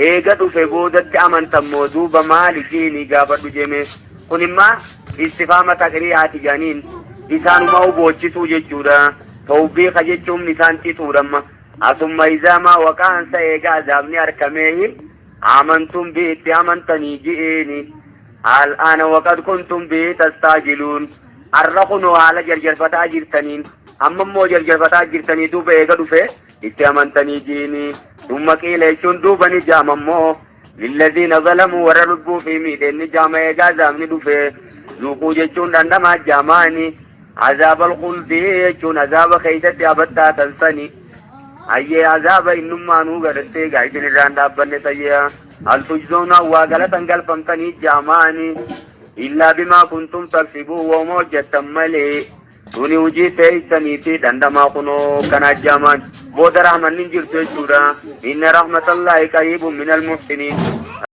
Eega dhufe boodatti amantan moo duuba maali ji'inii gaafadhu jeme. Kun immaa istifaama taqrii'aati jedhaniin isaanumaa boochisuu jechuudha. Tawbiika jechuun isaan xixuudha amma. Asumma izaa maa waqa'ansa eega azaabni arkameehi amantum bi itti amantanii ji'iini. Al'aana waqad kuntum bihi tastaajiluun. Arra kunoo haala jarjarfataa jirtaniin amma immoo jarjarfataa jirtanii duuba eega dhufe itti amantanii ji'iini. Summa qiila jechuun duuba ni jaama immoo lilladhiina zalamuu warra lubbuu fi miidheen ni jaama eega azaabni dhufe. Zuuquu jechuun dhandhamaa jaamaani. Azaabal khuldi jechuun azaaba keessatti abattaa tan sani. Hayyee azaaba innummaanuu gadattee gaa isin irraan dhaabbanne sayyaa. Hal tujzoona waa galatan galfamtanii jaamaani. Illaa bimaa kuntum taksibuu wooma hojjettan malee. Tuni hojii teessaniiti dhandhamaa kunoo kanaa jaamaan. Booda rahmanni hin jirtu jechuudha. Inna rahmatallahi qariibun minal muhsiniin.